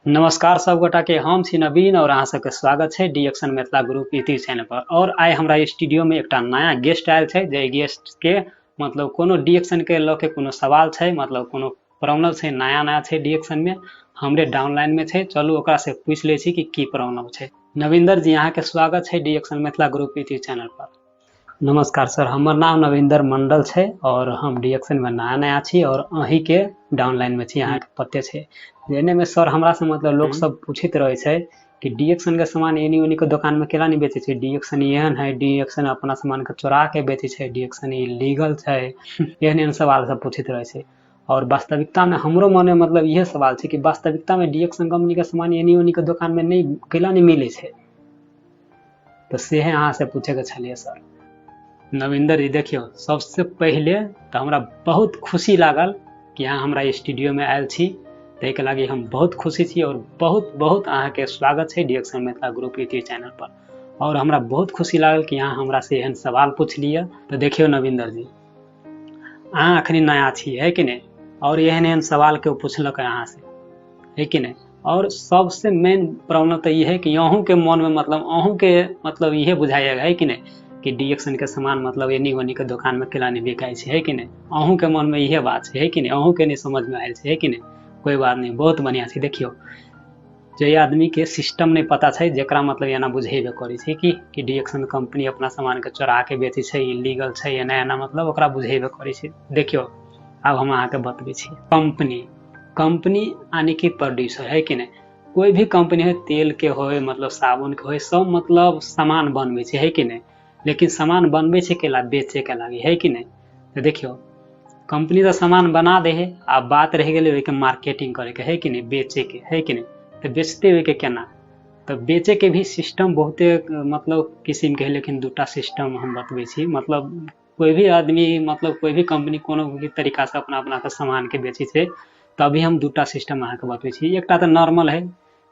नमस्कार सब गोटा के, हम छी नवीन और अहाँ सबके स्वागत छै डिएक्सन मिथिला ग्रुप यूट्यूब चैनल पर। और आइ हमरा स्टूडियो में एकटा नया गेस्ट आयल छै, जे गेस्ट के मतलब कोनो डिएक्सन के लऽ के कोनो सवाल छै, मतलब कोनो प्रॉब्लम छै, नया नया छै डिएक्सन में, हमरे डाउनलाइन में छै। चलू ओकरा से पूछि लै छी कि की प्रॉब्लम छै। नविंदर जी, अहाँ के स्वागत छै डिएक्सन मिथिला ग्रुप यूट्यूब चैनल पर। नमस्कार सर, हमर नाम नविंदर मंडल छै और हम डिएक्सन में नया नया छी और अहीं के डाउनलाइन में छी, अहाँ के पते छै। एने में सर हमरा से मतलब लोग सब पूछैत रहे छै कि डिएक्सन के सामान एनी ओनी के दुकान में केना नहीं बेचे छै, डिएक्सन एहन है, डिएक्सन अपना सामान के चोरा के बेचे छै, डिएक्सन इलीगल छै, एहन एहन सवाल सब पूछैत रहे छै। और वास्तविकता में हमरो मन में मतलब इहे सवाल छै कि वास्तविकता में डिएक्सन कंपनी के सामान एनी ओनी के दुकान में नहीं केला नहीं मिले छै, तो से है अहाँ से पूछे के छलिए सर। नविंदर जी देखियौ, सबसे पहिले तो हमरा बहुत खुशी लागल कि अहाँ हमरा स्टूडियो में आयल छी, ताहिके लागि हम बहुत खुशी छी और बहुत बहुत अहाँके स्वागत छै डिएक्सन मिथिला ग्रुप यूट्यूब चैनल पर। और हमरा बहुत खुशी लागल कि अहाँ हमरा से एहन सवाल पुछलियै। तो देखियौ नविंदर जी, अहाँ अखनी नया छी है कि नहि, और एहन एहन सवाल केओ पुछलक अहाँ से है कि नहि। और सबसे मेन प्रॉब्लम तो ई है कि अहूँके मनमे मतलब अहूँके मतलब इहे बुझाइए है कि नहि कि डिएक्सन के सामान मतलब एनी ओनी के दोकान में केला नहीं बिकाइ छै है कि नहि, अहूँके मनमे इहे बात छै है कि नहि, अहूँके नहीं समझमे आयल छै है कि नहि। कोई बात नहीं, बहुत बढ़िआँ छै। देखियौ, जे आदमी के सिस्टम नहीं पता छै, जेकरा मतलब एना बुझेबे करै छै कि डिएक्सन कंपनी अपना सामान के चोरा के बेचै छै, इलीगल छै, एना एना मतलब ओकरा बुझेबे करै छै। देखियौ, आब हम अहाँके बतबै छी, कंपनी यानी कि प्रोड्यूसर है कि नहि, कोई भी कंपनी है, तेल के होय मतलब साबुन के होय, सब मतलब सामान बनबै छै है कि नहि, लेकिन सामान बनबै छै केला बेचे के लागी है कि नहि। तऽ देखियौ, कंपनी तऽ सामान बना दे है, आ बात रहि गेलै ओहिके मार्केटिंग करैके है कि नहि, बेचेके है कि नहि। तऽ बेचते ओहिके केना, तऽ बेचेके भी सिस्टम बहुते मतलब किसिमके है, लेकिन दूटा सिस्टम हम बतबै छी। मतलब कोई भी आदमी मतलब कोई भी कंपनी कोनो भी तरीका से अपना अपना के सामान के बेचै छै, तभी हम दूटा सिस्टम अहाँके बतबै छी। एकटा तऽ नॉर्मल है,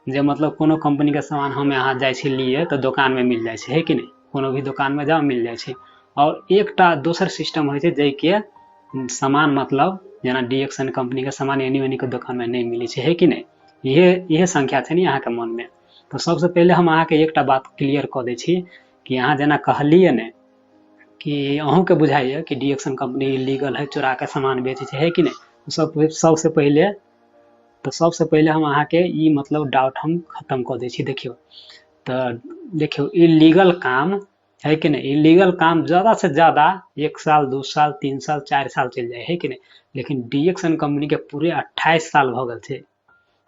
जे मतलब कोनो कंपनी के सामान हम अहाँ जाइ छी लिए तऽ दोकान में मिल जाइ छै है कि नहि, कोनो भी दोकान में जाओ मिल जाइ छै। और एकटा दोसर सिस्टम होइ छै जाहिके सामान मतलब जेना डिएक्सन कंपनी के सामान एनी ओनी के दोकान में नहीं मिलै छै है कि नहि। इहे संख्या छै ने अहाँके मन में। तऽ सबसे पहिले हम अहाँके एकटा बात क्लियर कऽ दै छी कि अहाँ जेना कहलियै ने कि अहूँके बुझाइए कि डिएक्सन कंपनी इलीगल है, चोरा के सामान बेचै छै है कि नहि। सबसे पहिले तऽ सबसे पहिले हम अहाँके ई मतलब डाउट हम खत्म कऽ दै छी। देखियौ, तऽ देखियौ इलीगल काम है कि नहि, इलीगल काम ज़्यादा से ज़्यादा 1 साल 2 साल 3 साल 4 साल चलि जाइ है कि नहि, लेकिन डिएक्सन कंपनी के पूरे 28 साल भऽ गेल छै।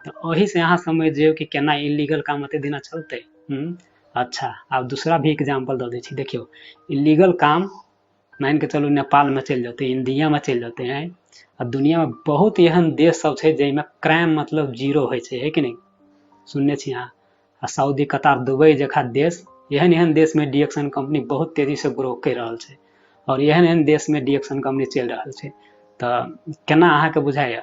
तऽ ओहि से अहाँ समझ जइयौ कि केना इलीगल काम एते दिना चलतै। अच्छा, आब दूसरा भी एग्जाम्पल दऽ दै छी। देखियौ, इलीगल काम मान के चलू नेपाल में चलि जेतै, इंडिया में चलि जेतै, हैं, आ दुनिया में बहुत एहन देश सब छै जाहिमे क्राइम मतलब जीरो होइ छै है कि नहि, सुनने छी अहाँ। आ सऊदी, कतार, दुबई जकाँ देश, एहन एहन देश में डिएक्सन कंपनी बहुत तेजी से ग्रो करि रहल छै और एहन एहन देश में डिएक्सन कंपनी चलि रहल छै। तऽ केना अहाँके बुझाइए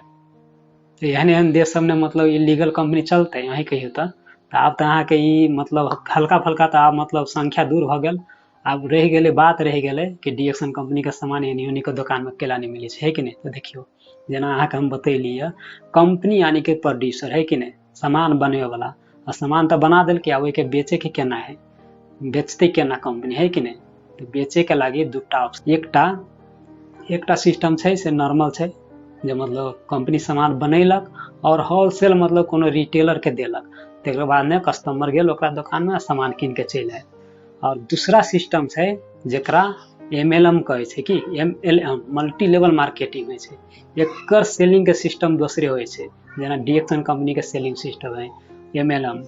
एहन एहन देश सबमे मतलब इलीगल कंपनी चलतै, अहीं कहियौ। तऽ आब तऽ अहाँके ई मतलब हल्का फल्का तऽ आब मतलब संख्या दूर भऽ गेल। आब रहि गेलै बात, रहि गेलै कि डिएक्सन कंपनी के सामान एनी ओनी के दोकान में केला नहीं मिलै छै है कि नहि। तऽ देखियौ, जेना अहाँके हम बतैली यऽ, कंपनी यानी कि प्रोड्यूसर है कि नहि, सामान बनबैवला, आ सामान तऽ बना देलकै, आब ओहिके बेचेके केना है, बेचतै केना कंपनी है कि नहि। तऽ बेचेके लागि दूटा ऑप्शन, एकटा सिस्टम छै से नॉर्मल छै, जे मतलब कंपनी सामान बनेलक और होलसेल मतलब कोनो रिटेलर के देलक, तकर बाद में कस्टमर गेल ओकरा दोकान में सामान कीन के चलि आयल। और दूसरा सिस्टम छै जेकरा एम एल एम कहै छै, कि M L M multi level marketing होइ छै। एकर सेलिंग के सिस्टम दोसरे होइ छै, जेना डिएक्सन कंपनी के सेलिंग सिस्टम है एम एल एम,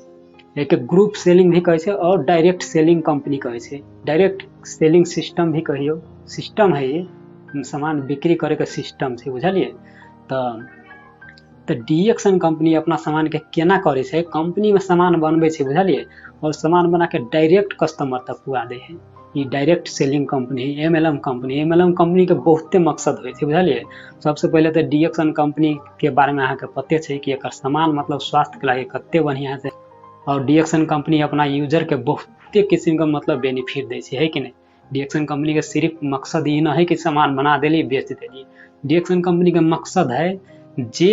एक ग्रुप सेलिंग भी कहै छै और डायरेक्ट सेलिंग कंपनी कहै छै, डायरेक्ट सेलिंग सिस्टम भी कहियौ, सिस्टम है ई, सामान बिक्री करे के सिस्टम छै, बुझलियै। तऽ डिएक्सन कंपनी अपना सामान के केना करै छै, कंपनी में सामान बनबै छै, बुझलियै, और सामान बना के डायरेक्ट कस्टमर तक पुगा दै है। ई डायरेक्ट सेलिंग कंपनी है, M L M company. M L M company के बहुते मकसद होइ छै, बुझलियै। सबसे पहिले तऽ डिएक्सन कंपनी के बारे में अहाँके पते छै कि एकर सामान मतलब स्वास्थ्य के लागि कते बढ़िया छै, और डिएक्सन कंपनी अपना यूजर के बहुते किसिम के मतलब बेनिफिट दै छै, है कि नहि। डिएक्सन कंपनी के सिर्फ मकसद ई न है कि सामान बना देली बेच देली, डिएक्सन कंपनी के मकसद है जे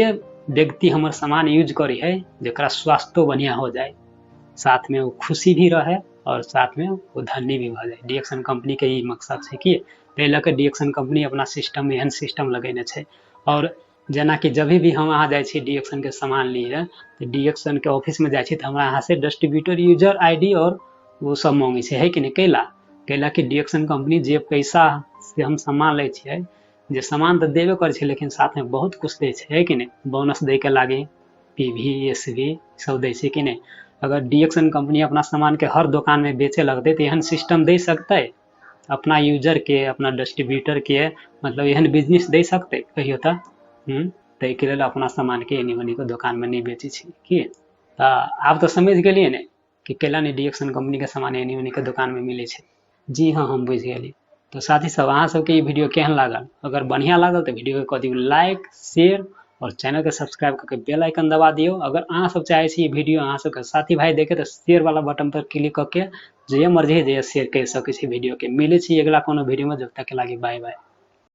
व्यक्ति हमर सामान यूज करै है जकरा स्वास्थ्यो बढ़िआँ हो जाए, साथमे ओ खुशी भी रहै आओर साथमे ओ धनी भी भऽ जाए। डीएक्सन कम्पनीके ई मकसद छै कि ताहि लऽ कऽ डीएक्सन कम्पनी अपना सिस्टममे एहन सिस्टम लगेने छै। आओर जेनाकि जब भी हम अहाँ जाइ छी डीएक्सनके सामान लिए तऽ डीएक्सनके ऑफिसमे जाइ छी तऽ हमरा अहाँसँ डिस्ट्रीब्यूटर यूजर आईडी आओर ओ सब माँगै छै, है कि नहि? कैला कैला कि डीएक्सन कम्पनी जे पैसा से हम सामान लै छियै, जे सामान तऽ देबे करै छै लेकिन साथमे बहुत कुछ दै छै, है कि नहि? बोनस दैके लागी पी भी एस भी सब दै छै कि नहि? अगर डीएक्सन कम्पनी अपना सामानके हर दोकानमे बेचे लगतै तऽ एहन सिस्टम दै सकतै अपना यूजरके, अपना डिस्ट्रीब्यूटरके, मतलब एहन बिजनेस दै सकतै कहियो तऽ? ताहिके लेल अपना सामानके एनी ओनीके दोकानमे नहि बेचै छै की। तऽ आब तऽ समझि गेलियै ने कि कैला नहि डीएक्सन कम्पनीके सामान एनी ओनीके दोकानमे मिलै छै। जी हाँ, हम बुझि गेलियै। तऽ साथी सब, अहाँ सबके ई वीडियो केहन लागल? अगर बढ़िआँ लागल तऽ वीडियोके कऽ दियौ लाइक, शेयर आओर चैनलके सब्सक्राइब कऽ के बेल आइकन दबा दियौ। अगर अहाँ सब चाहै छी ई वीडियो अहाँ सबके साथी भाई देखे तऽ शेयर वाला बटन पर क्लिक कऽ के जे मर्जी जे शेयर करि सकै छी वीडियोके। मिलै छी अगिला कोनो वीडियोमे, जब तक के लागी बाय बाय।